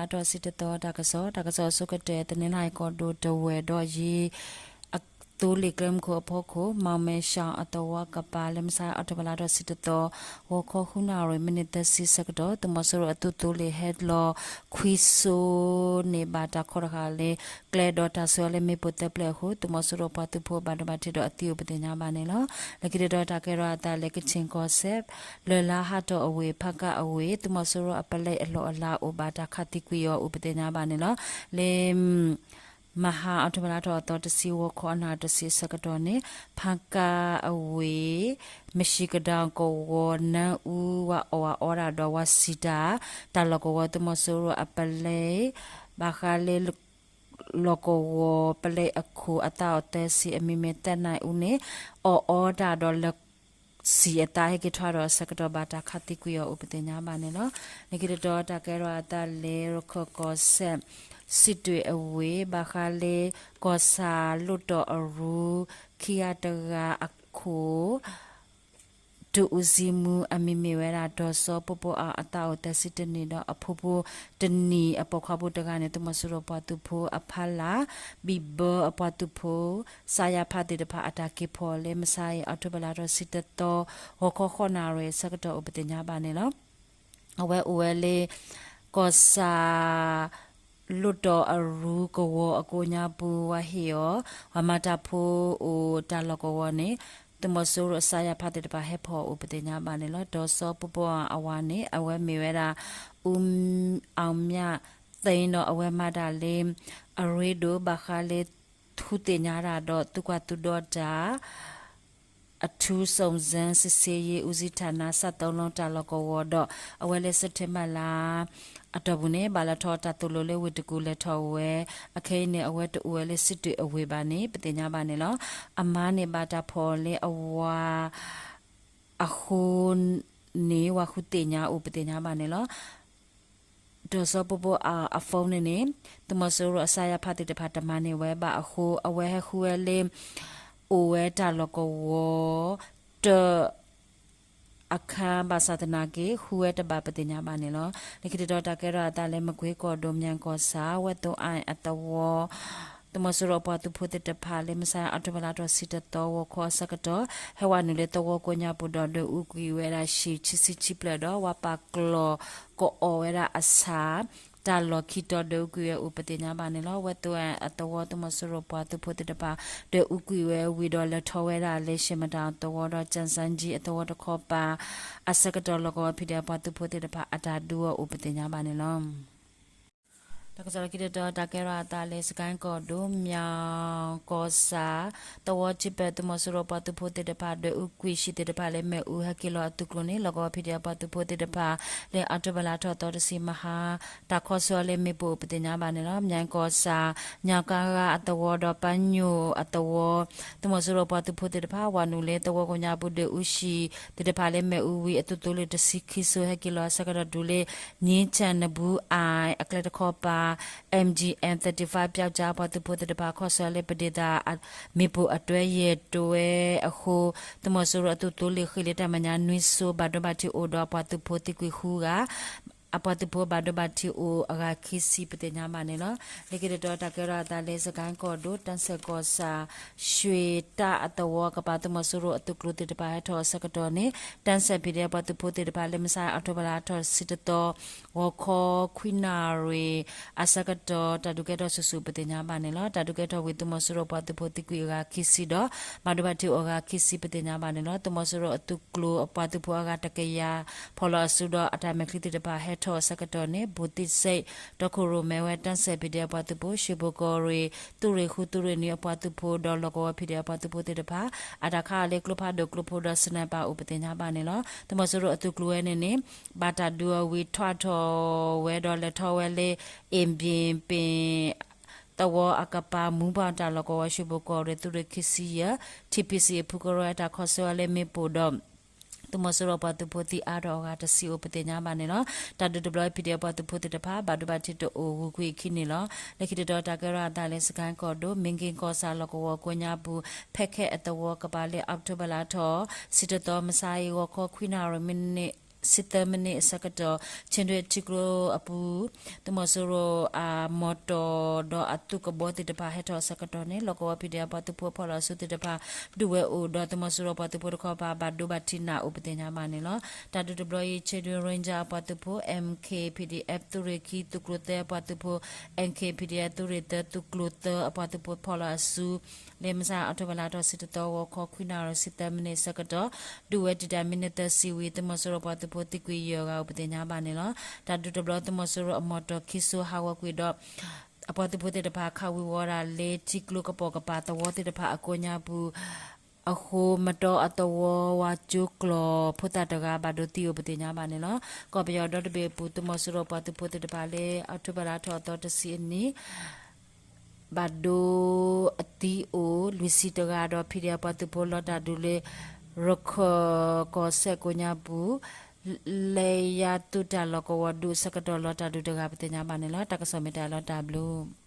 လါထီၣ်ဆံတသီတၢ်ကစီၣ်, တၢ်ကစီၣ်အဆိကတၢၢ် တနီသရံၣ်ကီၢ်ဒိၣ် တဝဲၢ်ဒီးယ့ အသိလ့ၣ်ကျဲမုၢ်ခိၣ်အဖီခိၣ် မီၣ်မဲၣ်ၡီၣ်အသဝီကပၤ လၢမုၢ်ဆါ အီးထိဘၢၣ်လါထီၣ်ဆံတသီ ဂီၤခီဃုနၣ်ရံၣ် မံးနံးသၢဆံဆၢကတီၢ် သုးမီၤစိရိၤအသုးသိလ့ၣ်ဟဲလီၤခွံစိန့ၢ်ဘၣ်တၢ်ခိးတဃာ်လၢ ကျဲဒီးတၢ်ဆှၢအီၤလၢမ့ၣ်ပိၢ်သၢဖျၢၣ်အဃိ သုးမီၤစိရိၤပှၤသုးဖိဘၣ်ဒိဘၣ်ထံးဒီးအသံအိၣ်ပသ့ၣ်ညါဘၣ်န့ၣ်လီၤ. လၢခံတတီၤတၢ်ကဲထီၣ်အသးလၢ ကခ့ၣ်ကီၢ်စဲၣ် လၢၢ်လါဟးထီၣ်အဝ့ၢ် ဖးကါအဝ့ၢ် သုးမီၤစိရိၤအပလဲအလီၢ်အလၤအိၣ်ဘၣ်တၢ်ခးသံကွံာ်အီၤအိၣ်ပသ့ၣ်ညါဘၣ်န့ၣ်လီၤ. လၢ မဟါ အီးထိဘၢၣ်လါထီၣ်အသီတဆံ ဂီၤခီအနၣ်ရံၣ်တဆံအဆၢကတီၢ်န့ၣ် ဖးကါအဝ့ၢ် မ့ၣ်ၡံၣ်ကဒီကဝီၤ နၢအူ ဝၤအီၣ်ဝၤအီတၢ်ဒီးဝၤစံၣ်တၢ် တၢ်လီၢ်ကဝီၤ သုးမီၤစိရိၤအပလဲ ဘၣ်ဃးလၢ လီၢ်ကဝီၤပလဲအခိၣ်အသးအိၣ်သၢဆံ အမံၤမ့ၢ်သၢနၢအူန့ၣ် အီၣ်အီတၢ်ဒီးလၢ စံၣ်အသးဟဲက့ၤထွါဒီးအဆၢကတီၢ် ဘၣ်တၢ်ခးသံကွံာ်အီၤအိၣ်ပသ့ၣ်ညါဘၣ်န့ၣ်လီၤ. လၢခံတတီၤတၢ်ကဲထီၣ်အသးလၢ ရခၢၣ်ကီၢ်စဲၣ် စံးတွ့ၣ်အဝ့ၢ် ဘၣ်ဃးလၢ ကီၢ်ဆၣ်လိၣ်တီၢ်အရူ ခံဂၤတဂၤအခိၣ် ဒုးအူစံမူ အမံၤမ့ၢ်ဝဲဒၣ် ဒီးစီၤပိပိအီၤ အသးအိၣ်သၢဆံတနံၣ်ဒီး အဖိဖိတနံၣ် အပိာ်ခွါဖိတဂၤန့ၣ် သုးမီၤစိရိၤပှၤသုးဖိအဖီလာ် ဘံၣ်ဘၢအပှၤသုးဖိ စးယါဖးသ့ၣ်တဖၣ်အတၢ်က့ၤဖီၣ်လၢမုၢ်ဆါအံၤ အီးထိဘၢၣ်လါထီၣ်ဆံတသီ ဂီၤခီဃိးနၣ်ရံၣ်အဆၢကတီၢ်အိၣ်ပသ့ၣ်ညါဘၣ်န့ၣ်လီၤ. အဝဲအိၣ်ဝဲလၢ ကီၢ်ဆၣ် လိၣ်တီၢ်အရူကဝီၤအကိးညါပူၤ ဝၤဟ့ၣ်အီၤ ပှၤမၤတၢ်ဖိအိၣ်တၢ်လီၢ်ကဝီၤန့ၣ် သုးမီၤစိရိၤအစးယါဖးသ့ၣ်တဖၣ် ဟဲဖီၣ်အိၣ်ပသ့ၣ်ညါဘၣ်န့ၣ်လီၤ. ဒီးစီၤပိပိအီၤအဝၤန့ၣ် အဝဲမ့ၢ်ဝဲဒၣ် အူ အောင်မြတ်သိန်း ဒီးအဝဲမၤတၢ်လၢ အရ့ဒိၣ် ဘၣ်ဃးလၢ ထူသ့ၣ်ညါတၢ်ဒီး သုးကွၢ်သုးဒီတၢ် အထူးစုံစမ်းစစ်ဆေးရေးဦးစီးဌာန စးသိလီတၢ်လီၢ်ကဝီၤဒီး အဝဲလၢ စဲးပထ့ဘၢၣ်လါ အတီၢ်ပူၤန့ၣ် ဘၣ်လဲၤထီၣ်တၢ်သိၣ်လိလၢဝ့ၢ်တကူၣ်လဲၤထီၣ်ဝဲ အခဲအံၤန့ၣ် အဝဲတအိၣ်ဝဲလၢစံးတွ့ၣ်အဝ့ၢ်ဘၣ်န့ၣ် ပသ့ၣ်ညါဘၣ်န့ၣ်လီၤ. အမါန့ၣ်ဘၣ်တၢ်ဖီၣ်လၢအဝၤ အဃိန့ၣ် ဝၤဃုသ့ၣ်ညါအိၣ်ပသ့ၣ်ညါဘၣ်န့ၣ်လီၤ. ဒီးစီၤပိပိအ အ phone န့ၣ်န့ၣ် သုးမီၤစိရိၤအစးယါဖးသ့ၣ်တဖၣ်တမၤန့ၢ်ဝဲဘၣ်အဃိ အဝဲဟဲဃုဝဲလၢ အိၣ်ဝဲတၢ်လီၢ်ကဝီၤ တၢ် အခါဘၣ်ဆၣ်သနာ်က့ ဃုဝဲတဘၣ်ပသ့ၣ်ညါဘၣ်န့ၣ်လီၤ. လၢခံတတီၤတၢ်ကဲထီၣ်အသးလၢ မကွ့ကီၢ်ဒိၣ် မၠဲၣ်ကီၢ်ဆၣ် ဝဲသိအသဝီ သုးမီၤစိရိၤအပှၤသုးဖိသ့ၣ်တဖၣ်လၢ မုၢ်ဆါအီးထိဘၢၣ်လါထီၣ်ဆံတသီ ဂီၤခီအဆၢကတီၢ် ဟဲဝဲနုာ်လၢသဝီကိးညါပူၤဒီး ဒွဲၣ်အူကွံာ်ဝဲဒၣ် ဟံၣ်ခံဆံခံဖျၢၣ်ဒီး ဝၤပာ်ကျီၢ် ကအီၣ်ဝဲဒၣ်အဆၣ် တၢ်လီၢ်ခံတီၤ ဒွဲၣ်အူကွံာ်ဝဲအိၣ်ပသ့ၣ်ညါဘၣ်န့ၣ်လီၤ. ဝဲသိအသဝီ သုးမီၤစိရိၤပှၤသုးဖိသ့ၣ်တဖၣ် ဒွဲၣ်အူကွံာ်ဝဲဝံၤဒီး လဲၤထီၣ်ဝဲဒၣ်လၢ ရှဲမတၤအသဝီဒီး ကၠၣ်စၣ်ကၠံအသဝီတခီပၤ အဆၢကတီၢ် လီၢ်ကဝီၤ ဖံးဒဲး အပှၤသုးဖိသ့ၣ်တဖၣ် အတၢ်ဒုးအီၤအိၣ်ပသ့ၣ်ညါဘၣ်န့ၣ်လီၤ. တၢ်ကစီၣ်လၢခံတတီၤ တၢ်ကဲထီၣ်အသးလၢ စကဲကီၢ်ဒိၣ် မၠဲၣ်ကီၢ်ဆၣ် သဝီထံပၢၢ် သုးမီၤစိရိၤပှၤသုးဖိသ့ၣ်တဖၣ် ဒွဲၣ်အူကွံာ်ဟံၣ်သ့ၣ်တဖၣ်လၢ မ့ၣ်အူဟဲက့ၤလီၤအသုးကျိၤန့ၣ် လီၢ်ကဝီၤ ဖံးဒဲး အပှၤသုးဖိသ့ၣ်တဖၣ် လၢအီးထိဘၢၣ်လါထီၣ်သီတဆံ မဟါ တၢ်ခီဆၢအီၤလၢမ့ၣ်ပိၢ်အိၣ်ပသ့ၣ်ညါဘၣ်န့ၣ်လီၤ. မၠဲၣ်ကီၢ်ဆၣ် ညၣ်ကါဂၤအသဝီဒီး ပညိၣ်အသဝီ သုးမီၤစိရိၤပှၤသုးဖိသ့ၣ်တဖၣ် ဝဲနုာ်လၢသဝီကိးညါပူၤ ဒွဲၣ်အူဟံၣ်သ့ၣ်တဖၣ်လၢ မ့ၣ်အူဝံၤ အသုးသိလ့ၣ်တဆံခံစိၤ ဟဲက့ၤလီၤအဆၢကတီၢ်တုၤလၢ ငြိမ်းချမ်းနဘူးအအိုင် အကျဲတခီပၤ MGM thirty-five ပျောက်ကျား အပှၤသုးဖိသ့ၣ်တဖၣ် ခီဆၢအီၤလၢ ပဒ့ၣ်သး မ့ၣ်ပိၢ်အတွဲယဲၢ်တွဲအဃိ သုးမီၤစိရိၤအသုးသိလ့ၣ်ဃ့ၢ်လၢတၢ်မဲာ်ညါနွံစိၤ ဘၣ်ဒိဘၣ်ထံးအိၣ်ဒီး အပှၤသုးဖိသံကွံာ်ဃုဂၤ အပှၤသုးဖိဘၣ်ဒိဘၣ်ထံးအိၣ်အဂၤခံဆံ ပသ့ၣ်ညါဘၣ်န့ၣ်လီၤ. လၢခံတတီၤ တၢ်ကဲထီၣ်အသးလၢ စကဲကီၢ်ဒိၣ် တၢ်ဆဲးကီၢ်ဆၣ် ရွှ့ၣ်တၢ်အသဝီကပၤ သုးမီၤစိရိၤအသုးကျိၤသ့ၣ်တဖၣ် ဟဲထီၣ်အဆၢကတီၢ်န့ၣ် တၢ်ဆဲး ဖံးဒဲး အပှၤသုးဖိသ့ၣ်တဖၣ်လၢ မုၢ်ဆါအီးထိဘၢၣ်လါထီၣ်ဆံတသီ ဂီၤခီခွံနၣ်ရံၣ် အဆၢကတီၢ် တၢ်ဒုးကဲထီၣ်ဆူၣ်ဆူၣ် ပသ့ၣ်ညါဘၣ်န့ၣ်လီၤ. တၢ်ဒုးကဲထီၣ်ဝံၤ သုးမီၤစိရိၤပှၤသုးဖိသံကွံာ်အဂၤခံဆံဒီး ဘၣ်ဒိဘၣ်ထံးအိၣ်အဂၤခံဆံ ပသ့ၣ်ညါဘၣ်န့ၣ်လီၤ. သုးမီၤစိရိၤအသုးကျိၤအပှၤသုးဖိအဂၤတကယၤ ဖီၣ်လီၤအစုဒီး အတၢ်မဲာ်ချံသ့ၣ်တဖၣ်ဟဲထီၣ်အဆၢကတီၢ်န့ၣ် ဘူးသံၣ်စ့ၣ် တီခိၣ်ရိၣ်မဲဝဲ တၢ်ဆဲး ဖံးဒဲး အပှၤသုးဖိ ရွှ့ၣ်ဘိၣ်ကီၢ်ရ့ၣ် သုးရ့ၣ်ဃုသုးရ့ၣ်နွံအပှၤသုးဖိဒီး လီၢ်ကဝီၤ ဖံးဒဲး အပှၤသုးဖိသ့ၣ်တဖၣ် အတၢ်ခးအီၤလၢကျိဖးဒိၣ်ကျိဖိဒီး sniper အိၣ်ပသ့ၣ်ညါဘၣ်န့ၣ်လီၤ. သုးမီၤစိရိၤအသုးကျိၤဝဲန့ၣ်န့ၣ် ဘၣ်တၢ်ဒုးအီၤဝံၤ ထွဲထီၣ်ဝဲဒီးလဲၤထီၣ်ဝဲလၢ အ့ၣ်ဘ့ၣ်ပ့ၣ် သဝီအကပၤ မူဘၣ်တၢ်လီၢ်ကဝီၤ ရွှ့ၣ်ဘိၣ်ကီၢ်ရ့ၣ် သုးရ့ၣ်ခံဆံယဲၢ် TPC အဖုကရၢ အတၢ်ခီဆၢအီၤလၢမ့ၣ်ပိၢ်ဒီး သုးမီၤစိရိၤပှၤသုးဖိသံအါထီၣ်အဂၤတဆံအိၣ်ပသ့ၣ်ညါဘၣ်န့ၣ်လီၤ. တၢ်ဒုးတဘျီ ဖံးဒဲး အပှၤသုးဖိသ့ၣ်တဖၣ် ဘၣ်ဒိဘၣ်ထံးတအိၣ် ဂုၤကွံာ်အခံန့ၣ်လီၤ. လၢခံတတီၤ တၢ်ကဲထီၣ်အသးလၢ စကဲကီၢ်ဒိၣ် မ့ၢ်က့ၤကီၢ်ဆၣ်လီၢ်ကဝီၤကိးညါပူၤ ဖဲခဲအသဝီကပၤလၢ အီးကထိဘၢၣ်လါထီၣ် ဆံတသီ မုၢ်ဆါအံၤ ဂီၤခီခွံနၣ်ရံၣ် မံးနံး ဆံသၢမံးနံးအဆၢကတီၢ် ခ့ၣ်ဒွဲၣ်ထံကျိအပူၤ သုးမီၤစိရိၤအမီၢ်တီၢ်ဒီးအသုးကဘီသ့ၣ်တဖၣ်ဟဲထီၣ်အဆၢကတီၢ်န့ၣ် လီၢ်ကဝီၤ PDF အပှၤသုးဖိအဖီလာ်အစုသ့ၣ်တဖၣ် ဒုးဝဲအိၣ်ဒီးသုးမီၤစိရိၤအပှၤသုးဖိတခီပၤ ဘၣ်ဒိဘၣ်ထံးနးအိၣ်ပသ့ၣ်ညါဘၣ်န့ၣ်လီၤ. တၢ်ဒုးတဘျီအံၤ ခ့ၣ်ဒွဲၣ် Ranger အပှၤသုးဖိ MK PDF သုးရ့ၣ်ခံ သုးကျိၤသၢအပှၤသုးဖိ MK PDF သုးရ့ၣ်သၢ သုးကျိၤသၢအပှၤသုးဖိဖီလာ်အစု လၢမုၢ်ဆါ အီးထိဘၢၣ်လါထီၣ်ဆံတသီ ဂီၤခီခွံနၣ်ရံၣ်ဆံသၢမံးနံးအဆၢကတီၢ် ဒုးဝဲတံာ်တာ်မံးနံးသၢဆံဝံၤ သုးမီၤစိရိၤပှၤသုးဖိသံကွံာ်ယဲၢ်ဂၤအိၣ်ပသ့ၣ်ညါဘၣ်န့ၣ်လီၤ. တၢ်ဒုးတဘျီ သုးမီၤစိရိၤအမီၢ်တီၢ်ခံစိဟးဂီၤကွံာ်ဒီး အပှၤသုးဖိသ့ၣ်တဖၣ် ခးဝံၤဝီဒၣ်လၢထံကျိကပိာ်ကပၤသဝီသ့ၣ်တဖၣ်အကိးညါပူၤ အဃိ မတီအသဝီဝၤကၠိကျီၢ်ဖိသၣ်တဂၤ ဘၣ်ဒိသံအိၣ်ပသ့ၣ်ညါဘၣ်န့ၣ်လီၤ. ကီၢ်ပယီၤဒီတဘ့ၣ်အပူၤ သုးမီၤစိရိၤပှၤသုးဖိသ့ၣ်တဖၣ်လၢ အီးထိဘၢၣ်လါထီၣ်အသီတဆံအနံၤ ဘၣ်ဒိအသံအိၣ်လွံၢ်ဆံတဂၤဒီး ဖံးဒဲးပှၤသုးဖိလီၤတၢ်ဒုးလၢ ရခၢၣ်ကီၢ်စဲၣ်ကိးညါပူၤ လဲၤယၤသုးတၢ်လီၢ်ကဝီၤဒုးအဆၢကတီၢ်လီၤတၢ်ဒုးတဂၤပသ့ၣ်ညါဘၣ်န့ၣ်လီၤ. တၢ်ကစီၣ်မ့ၢ်တၢ်လီၤတၢ်ဘျုး